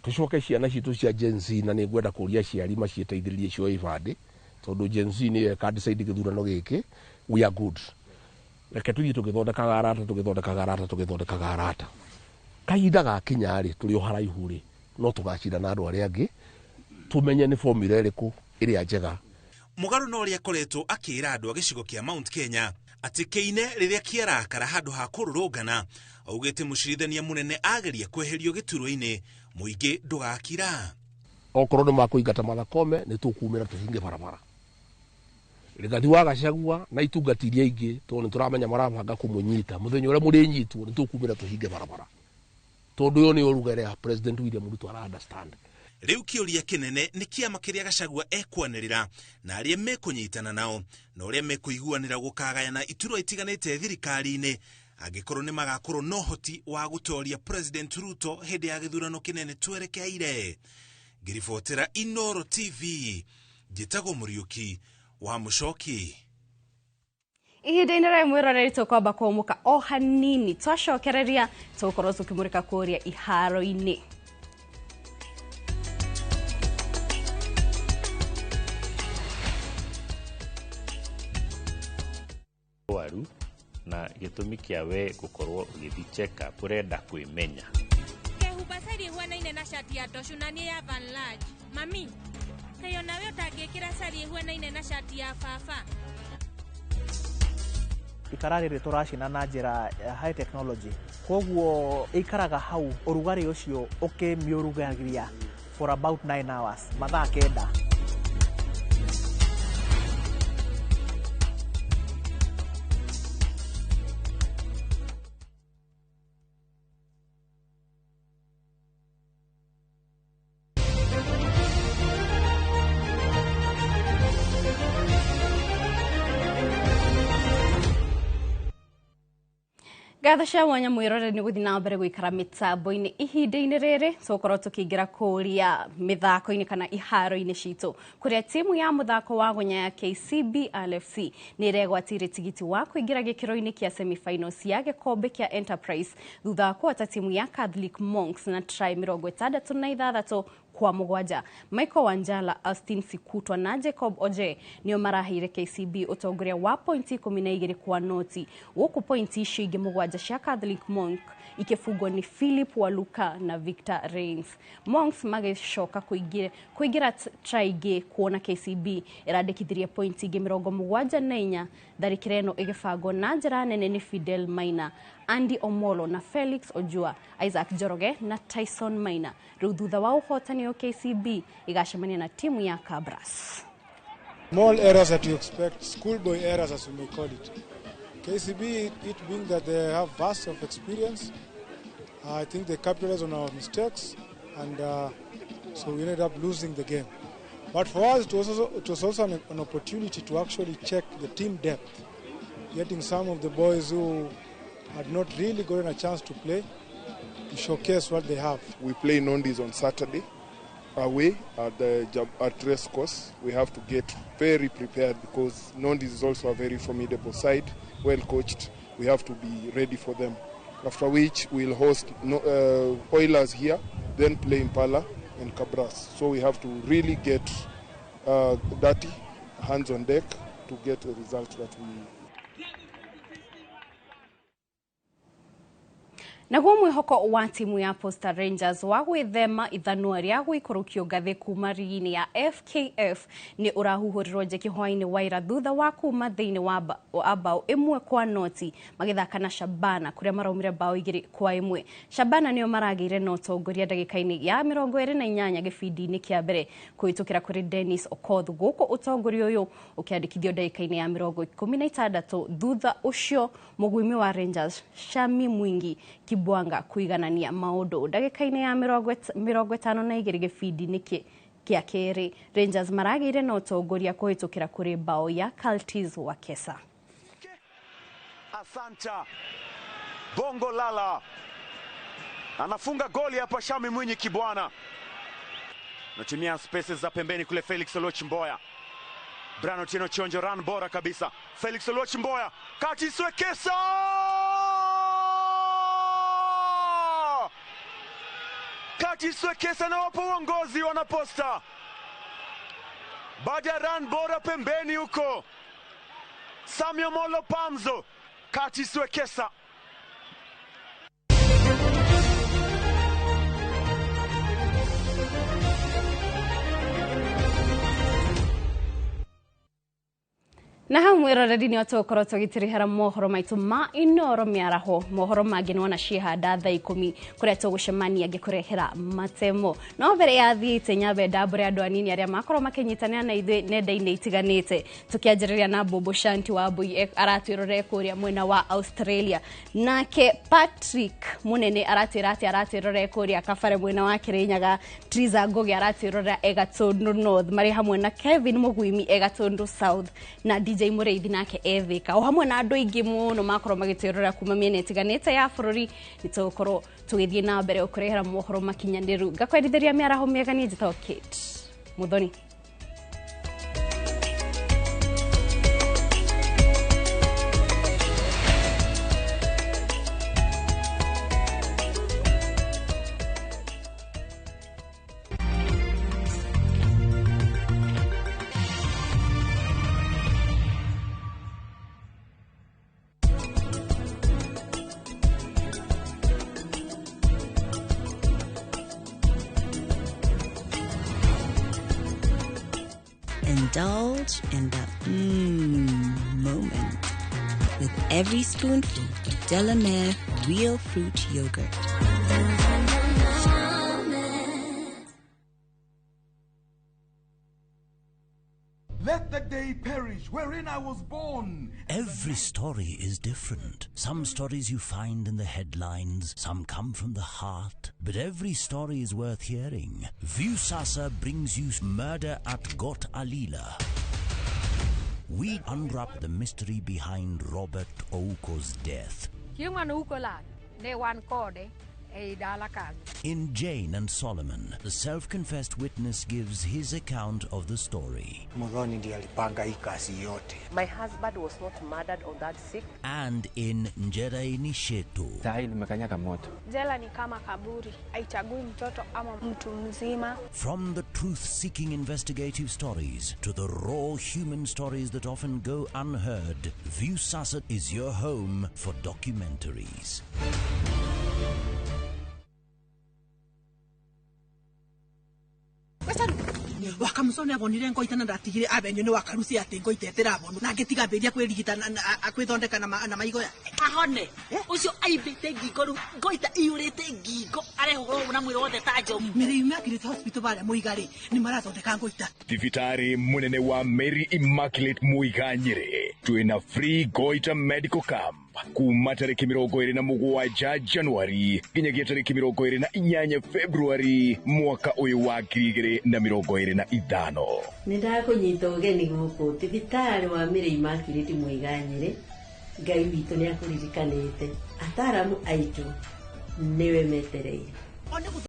tũcoke ciana citũ cia Gen Z, na nĩngwenda kũria aciari maciĩteithĩrĩrie cioe ibandĩ, tondũ Gen Z nĩyo ĩka decide gĩthurano gĩkĩ. We are good. Reke tũthiĩ tũgĩthondekaga arata, tũgĩthondekaga arata, tũgĩthondekaga arata. Kahinda gakinya rĩ, tũrĩ o haraihu rĩ, no tũgacindana na andũ arĩa angĩ, tũmenye nĩ formula ĩrĩkũ ĩrĩa njega. Mũgarũ na ũrĩa akoretwo akĩra andũ a gĩcigo kĩa Mount Kenya atĩ kĩine rĩrĩa kĩarakara handũ ha kũrũrũngana, augĩte mũcirithania mũnene ageria kweherio gĩturwa-inĩ, mũingĩ ndũgakira. Okorwo nĩ makũingata Martha Koome, nĩ tũkumĩra tũhinge barabara. Rigathi wa Gachagua na itungati iria ingĩ, tondũ nĩ tũramenya marabanga kũmũnyita, mũthenya ũrĩa mũrĩnyitwo nĩ tũkumĩra tũhinge barabara, tondũ ũyũ nĩ ũruga ĩrĩa President William Ruto ara understand. Rĩu kĩũria kĩnene nĩ kĩama kĩrĩa Gachagua ekwanĩrĩra na arĩa mekũnyitana nao na ũrĩa mekũiguanĩra gũkagayana iturwa itiganĩte thirikari-inĩ angĩkorwo nĩ magakorwo na ũhoti wa gũtoria President Ruto hĩndĩ ya gĩthurano kĩnene twerekeire. Ngĩribotera Inoro TV, njĩtagwo Mũriũki wa Mũcoki. Ihinda-inĩ rĩa mwĩroreri tũkwamba kũmũka o hanini, twacokereria tũgũkorwo tũkĩmũrĩka kũrĩa iharo-inĩ. Waru na gĩtũmi kĩa we gũkorwo ũgĩthiĩ check up ũrenda kwĩmenya. Ngehumba cari ĩhuanaine na cati ya Ndoshu na niĩ ya Van Large. Mami, kaĩ onawe ũtangĩkĩra cari ĩhuanaine na cati ya baba? Ikara rĩrĩ tũracina na njĩra ya high technology, koguo ĩikaraga hau ũrugarĩ ũcio ũkĩmĩũrugaria for about 9 hours, mathaa 9. Ngatho cia mwanya mwĩroreri nĩ gũthiĩ na mbere gũikara mĩtambo-inĩ ihinda-inĩ rĩrĩ tũgũkorwo tũkĩingĩra kũrĩa mĩthako-inĩ kana iharo-inĩ citũ kũrĩa timu ya mũthako wa gonya ya KCB LFC nĩ ĩregwatĩire tigiti wa kũingĩra gĩkĩro-inĩ kĩa semifinals ya gĩkombe kĩa Enterprise thutha wa kũhota timu ya Catholic Monks na try 66-7. Michael Wanjala, Austin Sikutwa na Jacob Oje nĩo maraheire KCB ũtongoria wa pointi 12 kwa noti, gũkũ pointi icio ingĩ 7 cia Catholic Monk ikĩbungwo nĩ Philip Waluka na Victor Reigns. Monks magĩcoka kũingĩra try ingĩ kuona KCB ĩrandĩkithirie pointi ingĩ 74, tharĩkĩra ĩno ĩgĩbangwo na njĩra nene nĩ Fidel Maina, Andy Omolo na Felix Ojua, Isaac Njoroge na Tyson Maina. Rĩu thutha wa ũhotani wa KCB igacemania na timu ya Kabras. Small errors that you expect, schoolboy errors as we may call it. KCB, it being that they have vast of experience, I think they capitalized on our mistakes, and so we ended up losing the game. But for us, it was also an opportunity to actually check the team depth, getting some of the boys who had not really gotten a chance to play to showcase what they have. We play Nondis on Saturday away at the at race course. We have to get very prepared because Nondis is also a very formidable side, well coached. We have to be ready for them. After which we'll host Oilers here, then play Impala and Kabras. So we have to really get dirty, hands on deck to get the result that we. Naguo mwĩhoko wa timu ya Posta Rangers wa gwĩthema ithanwa rĩa gũikũrũkio ngathĩ kuma rigi-inĩ ya FKF nĩ ũrahuhũrirwo njeki hwaĩ-inĩ wa ira thutha wa kuma thĩinĩ wa bao 1-0 magĩthaka na Shabana kũrĩa maraumire bao 2-1. Shabana nĩo maragĩire na ũtongoria ndagĩka-inĩ ya 28 gĩbindi-inĩ kĩa mbere kũhĩtũkĩra kũrĩ Dennis Okoth, gũkũ ũtongoria ũyũ ũkĩandĩkithio ndagĩka-inĩ ya 16. Thutha ũcio mũguimi wa Rangers Shami Mwingi Kibwanga kuiganania maũndũ ndagĩka-inĩ ya 52 gĩbindi-inĩ kĩa kerĩ. Rangers maragĩire na ũtongoria kũhĩtũkĩra kũrĩ bao ya Curtis Wakesa. Asanta Bongo Lala anafunga goli hapa. Shami Mwinyi Kibwana anatumia spaces za pembeni kule. Felix Oloch Mboya, Brano Tino Chonjo, run bora kabisa. Felix Oloch Mboya, Curtis Wekesa. Curtis Wekesa na wapo uongozi wanaposta baada ya run bora pembeni huko. Samuel Molo Pamzo, Curtis Wekesa. Na hau mwiroreri ni tũgũkorwo tũgĩtĩrĩhera mohoro maitũ ma Inoro mĩaraho. Mohoro mangĩ nĩwona ciĩhanda thaa 10 kũrĩa tũgũcemania ngĩkũrehera matemo. No mbere ya thiĩte nyambe ndambũre andũ anini arĩa makorwo makĩnyitanĩra na ithuĩ nenda-inĩ itiganĩte, tũkĩanjĩrĩria na Bobo Shanti wa Mbui aratwĩrorera kũrĩa mwena wa Australia, nake Patrick Munene aratwĩra atĩ aratwĩrorera kũrĩa Kabare mwena wa Kirinyaga, Triza Ngugi aratwĩrorera e Gatundu North marĩ hamwe na Kevin Mũguimi e Gatundu South, na DJ Mũrĩithi nake ethika o hamwe na andũ aingĩ mũno makorwo magĩtwĩrorera kuma mĩena ĩtiganĩte ya bũrũri. Nĩ tũgũkorwo tũgĩthiĩ na mbere gũkũrehera mohoro makinyanĩru. Ngakwendithĩria mĩaraho mĩega. Niĩ njĩtagwo Kate Muthoni. Indulge in the moment with every spoonful of Delamere Real Fruit Yogurt. Let the day perish wherein I was born. Every story is different. Some stories you find in the headlines, some come from the heart. But every story is worth hearing. Viusasa brings you Murder at Got Alila. We unwrap the mystery behind Robert Ouko's death. In Jane and Solomon, the self-confessed witness gives his account of the story. Muthoni ndiye alipanga hii kazi yote. My husband was not murdered on that sick. And in Njeraini Shetu. Sahi limekanyaga moto. Jela ni kama kaburi, haichagui mtoto ama mtu mzima. From the truth-seeking investigative stories to the raw human stories that often go unheard, Viusasa is your home for documentaries. Wakamsone abonire ngoita na ndatigire abenyo ni wakarusi ati ngoita etirabonwo na ngitiga mbiria kwirigita kwithondeka na maigoya ahone ucio aimbite ngingo riu ngoita iyurite ngingo arehũgũrwo na mwĩrĩ wothe ta njogu. Mary Immaculate Hospital baria Muiga ri ni marathondeka ngoita. Thibitarĩ munene wa Mary Immaculate Muiga Nyeri twina free goita medical camp kuma tariki 27 Januari nginyagia tariki 28 Februari mwaka ũyũ wa 2025. Nĩ ndakũnyita ũgeni gũkũ thibitarĩ wa Mary Immaculate Muiga Nyeri. Ngai witũ nĩ akũririkanĩte, ataramu aitũ nĩwe metereire.